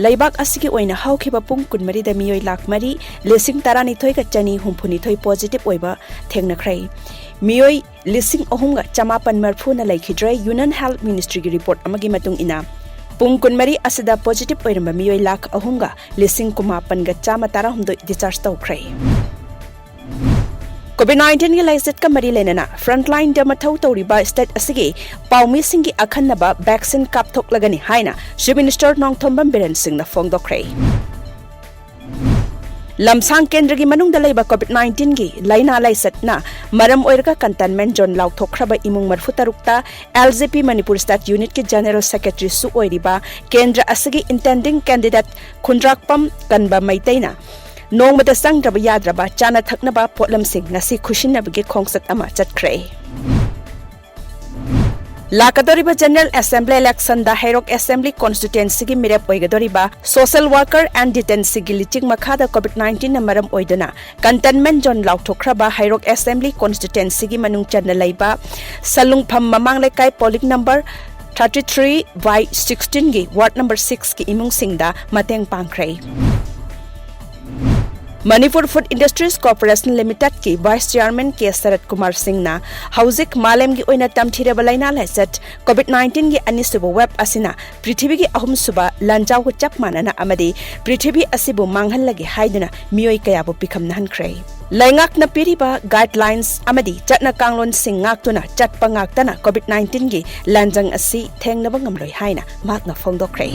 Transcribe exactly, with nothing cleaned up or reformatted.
ꯂꯩꯕꯥꯛ ꯑꯁꯤꯒꯤ ꯑꯣꯏꯅ ꯍꯧꯈꯤꯕ ꯄꯨꯡ ꯀꯨꯟꯃꯔꯤꯗ ꯃꯤꯑꯣꯏ ꯂꯥꯈ ꯃꯔꯤ ꯂꯤꯁꯤꯡ ꯇꯔꯥꯅꯤꯊꯣꯏꯒ ꯆꯅꯤ ꯍꯨꯝꯐꯨꯅꯤꯊꯣꯏ positive ꯑꯣꯏꯕ ꯊꯦꯡꯅꯈ꯭ꯔꯦ꯫ ꯃꯤꯑꯣꯏ ꯂꯤꯁꯤꯡ ꯑꯍꯨꯝꯒ ꯆꯃꯥꯄꯟ ꯃꯔꯤꯐꯨꯅ ꯂꯩꯈꯤꯗ꯭ꯔꯦ, Union Health Ministryꯒꯤ report ꯑꯃꯒꯤ ꯃꯇꯨꯡ ꯏꯟꯅ꯫ ꯄꯨꯡ ꯀꯨꯟꯃꯔꯤ ꯑꯁꯤꯗ positive ꯑꯣꯏꯔꯝꯕ ꯃꯤꯑꯣꯏ ꯂꯥꯈ ꯑꯍꯨꯝꯒ ꯂꯤꯁꯤꯡ ꯀꯨꯟꯃꯥꯄꯟꯒ ꯆꯥꯝꯃ ꯇꯔꯥꯍꯨꯝꯗꯣꯏ discharge ꯇꯧꯈ꯭ꯔꯦ꯫ COVID nineteenꯒꯤ ꯂꯥꯏꯆꯠꯀ ꯃꯔꯤ ꯂꯩꯅꯅ frontlineꯗ ꯃꯊꯧ ꯇꯧꯔꯤꯕ state ꯑꯁꯤꯒꯤ ꯄꯥꯎꯃꯤꯁꯤꯡꯒꯤ ꯑꯈꯟꯅꯕ vaccine ꯀꯥꯞꯊꯣꯛꯂꯒꯅꯤ ꯍꯥꯏꯅ Chief Minister ꯅꯣꯡꯊꯣꯝꯕꯝ ꯕꯤꯔꯦꯟ ꯁꯤꯡꯅ ꯐꯣꯡꯗꯣꯛꯈ꯭ꯔꯦ꯫ ꯂꯝꯁꯥꯡ ꯀꯦꯟꯗ꯭ꯔꯒꯤ ꯃꯅꯨꯡꯗ ꯂꯩꯕ COVID nineteenꯒꯤ ꯂꯥꯏꯅꯥ ꯂꯥꯏꯆꯠꯅ ꯃꯔꯝ ꯑꯣꯏꯔꯒ containment zone ꯂꯥꯎꯊꯣꯛꯈ꯭ꯔꯕ ꯏꯃꯨꯡ ꯃꯔꯤꯐꯨ ꯇꯔꯨꯛꯇ LJP ꯃꯅꯤꯄꯨꯔ state unitꯀꯤ General Secretaryꯁꯨ ꯑꯣꯏꯔꯤꯕ ꯀꯦꯟꯗ꯭ꯔ ꯑꯁꯤꯒꯤ intending candidate ꯈꯨꯟꯗ꯭ꯔꯥꯛꯄꯝ ꯀꯟꯕ ꯃꯩꯇꯩꯅ ꯅꯣꯡꯃꯗ ꯆꯪꯗ꯭ꯔꯕ ꯌꯥꯗ꯭ꯔꯕ ꯆꯥꯅ ꯊꯛꯅꯕ ꯄꯣꯠꯂꯝꯁꯤꯡ ꯉꯁꯤ ꯈꯨꯠꯁꯤꯟꯅꯕꯒꯤ ꯈꯣꯡꯆꯠ ꯑꯃ ꯆꯠꯈ꯭ꯔꯦ꯫ ꯂꯥꯛꯀꯗꯧꯔꯤꯕ General Assembly electionꯗ ꯍꯩꯔꯣꯛ Assembly Constituencyꯒꯤ ꯃꯤꯔꯦꯞ ꯑꯣꯏꯒꯗꯧꯔꯤꯕ social worker and detainseeꯒꯤ ꯂꯤꯆꯤꯡ ꯃꯈꯥꯗ COVID nineteenꯅ ꯃꯔꯝ ꯑꯣꯏꯗꯨꯅ containment zone ꯂꯥꯎꯊꯣꯛꯈ꯭ꯔꯕ ꯍꯩꯔꯣꯛ Assembly Constituencyꯒꯤ ꯃꯅꯨꯡ ꯆꯟꯅ ꯂꯩꯕ ꯁꯂꯨꯡꯐꯝ ꯃꯃꯥꯡ ꯂꯩꯀꯥꯏ polling number thirty three by sixteenꯒꯤ ward number sixꯀꯤ ꯏꯃꯨꯡꯁꯤꯡꯗ ꯃꯇꯦꯡ ꯄꯥꯡꯈ꯭ꯔꯦ꯫ Manipur Food Industries Corporation Limitedꯀꯤ Vice Chairman K ꯁꯔꯠ ꯀꯨꯃꯥꯔ ꯁꯤꯡꯅ ꯍꯧꯖꯤꯛ ꯃꯥꯂꯦꯝꯒꯤ ꯑꯣꯏꯅ ꯇꯝꯊꯤꯔꯕ ꯂꯥꯏꯅꯥ ꯂꯥꯏꯆꯠ COVID nineteenꯒꯤ ꯑꯅꯤꯁꯨꯕ wave ꯑꯁꯤꯅ ꯄ꯭ꯔꯤꯊꯤꯕꯤꯒꯤ ꯑꯍꯨꯝꯁꯨꯕ ꯂꯥꯟꯖꯥꯎꯒ ꯆꯞ ꯃꯥꯟꯅꯅ ꯑꯃꯗꯤ ꯄ꯭ꯔꯤꯊꯤꯕꯤ ꯑꯁꯤꯕꯨ ꯃꯥꯡꯍꯜꯂꯒꯦ ꯍꯥꯏꯗꯨꯅ ꯃꯤꯑꯣꯏ ꯀꯌꯥꯕꯨ ꯄꯤꯈꯝꯅꯍꯟꯈ꯭ꯔꯦ꯫ ꯂꯩꯉꯥꯛꯅ ꯄꯤꯔꯤꯕ guidelines ꯑꯃꯗꯤ ꯆꯠꯅ ꯀꯥꯡꯂꯣꯟꯁꯤꯡ ꯉꯥꯛꯇꯨꯅ ꯆꯠꯄ ꯉꯥꯛꯇꯅ COVID nineteenꯒꯤ ꯂꯥꯟꯖꯪ ꯑꯁꯤ ꯊꯦꯡꯅꯕ ꯉꯝꯂꯣꯏ ꯍꯥꯏꯅ ꯃꯍꯥꯛꯅ ꯐꯣꯡꯗꯣꯛꯈ꯭ꯔꯦ꯫